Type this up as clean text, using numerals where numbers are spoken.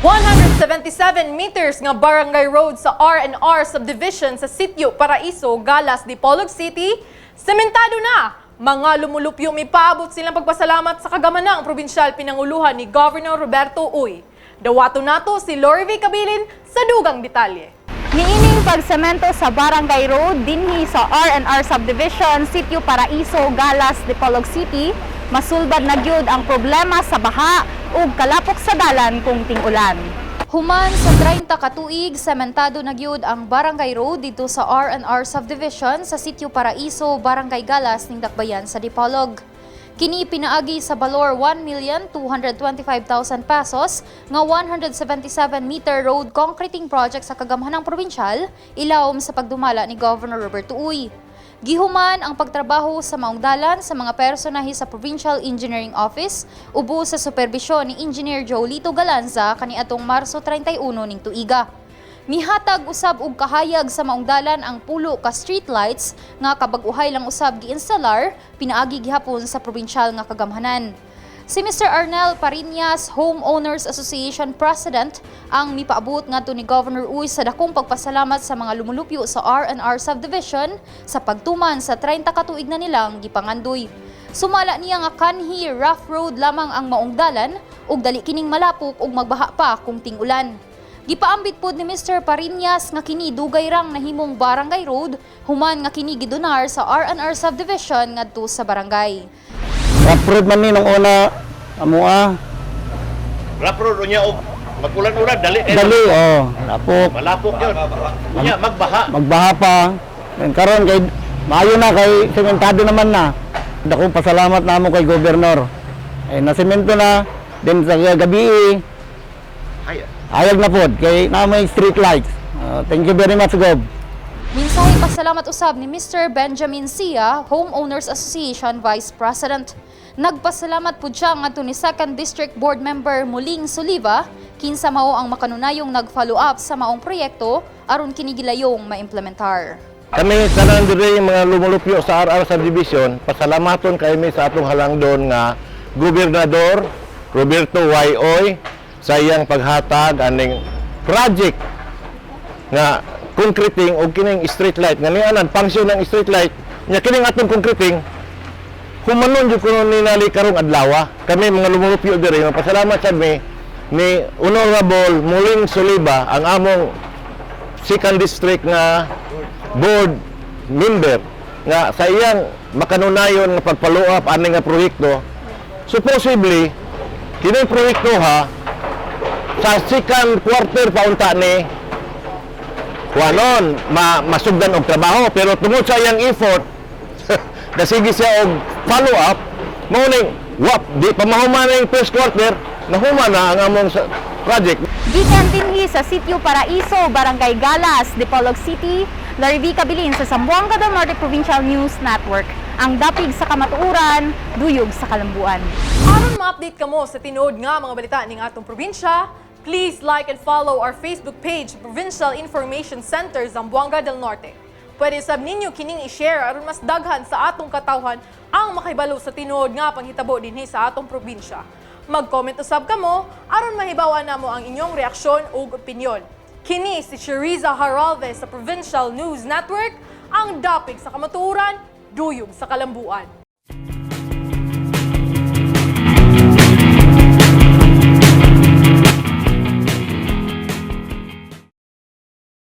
177 meters nga barangay road sa R&R Subdivision sa Sitio Paraiso, Galas, Dipolog City, sementado na. Mga lumulupyo, mipaabot silang pagpasalamat sa kagamanang probinsyal pinanguluhan ni Governor Roberto Uy. Dawato nato si Lori V. Cabilin sa dugang detalye. Niining pagsemento sa Barangay Road dinhi sa R&R Subdivision, Sitio Paraiso, Galas, Dipolog City, masulbad na gyud ang problema sa baha ug kalapok sa dalan kung ting-ulan. Human sa 30 ka tuig, sementado na gyud ang Barangay Road dito sa R&R Subdivision sa Sitio Paraiso, Barangay Galas ning Dakbayan sa Dipolog. Kini pinaagi sa balor 1,225,000 pesos nga 177-meter road concreting project sa Kagamhanang Probinsyal ilawom sa pagdumala ni Governor Roberto Uy. Gihuman ang pagtrabaho sa maong dalan sa mga personahe sa Provincial Engineering Office ubo sa superbisyon ni Engineer Jolito Galanza kaniadtong Marso 31 ning tuiga. Mihatag usab og kahayag sa maong dalan ang pulo ka street lights nga kabag-uhay lang usab giinstalar pinaagi gihapon sa probinsyal nga kagamhanan. Si Mr. Arnel Parinas, Homeowners Association President, ang mipaabot ngadto ni Governor Uy sa dakong pagpasalamat sa mga lumulupyo sa R&R Subdivision sa pagtuman sa 30 ka tuig na nilang gipangandoy. Sumala niya nga kanhi rough road lamang ang maong dalan ug dali kining malapok ug magbaha pa kung ting-ulan. Gipaambit pod ni Mr. Parinas nga kini dugay rang nahimong barangay road human nga kini gidonar sa R&R Subdivision ngadto sa barangay. Rough road man ni nung una, amua. Rough road unya og magulan-ulan dali kay Dali, oh, lapok. Malapok yun. Unya magbaha. Magbaha pa. Then karon kay maayo na kay sementado naman na. Dako pasalamat namo kay gobernador. Ay nasemento na then sa gabi Ay, ayag na pod kay na may street lights. Thank you very much, Gob. Mensahe pasalamat usab ni Mr. Benjamin Sia, Homeowners Association Vice President. Nagpasalamat pud siya ngadto ni 2nd District Board Member Muling Soliva, kinsa mao ang makanunayong nag-follow up sa maong proyekto aron kini gilayong maimplementar. Kami tanan diri mga lumulupyo sa RR Subdivision, pasalamaton kami sa atong halangdon nga Gobernador Roberto Y. Uy sa iyang paghatag aning project nga concreting og kining street light nga nianan function ng street light nya. Kining atong concreting, humanon jud kuno ni nali karong adlaw. Kami mga lumulupyo diri, mapasalamat sad mi ni Honorable Muling Soliba, ang among second district nga board member, nga sa iyang makanunayon nga pag-follow up ani nga proyekto. Supposedly kini proyekto ha sa second quarter pa unta ni kuanon masugdan og trabaho, pero tungod sa iyang effort, nasige siya og follow up, mao ning wap di pa mahuman ning first quarter, nahuman na ang among project. Gikan dinhi sa Sitio Paraiso, Barangay Galas, Dipolog City, Larry V. Cabilin sa Zamboanga del Norte Provincial News Network. Ang dapig sa kamatuoran, duyog sa kalambuan. Aron ma-update kamo sa tinuod nga mga balita ning atong probinsya, please like and follow our Facebook page, Provincial Information Center, Zamboanga del Norte. Pwede sab ninyo kining i-share aron mas daghan sa atong katawhan ang makahibalo sa tinuod nga panghitabo dinhi sa atong probinsya. Mag-comment usab kamo aron mahibaw-an namo ang inyong reaksyon ug opinyon. Kini si Sheriza Haralves sa Provincial News Network, ang dapig sa kamatuoran, duyog sa kalambuan.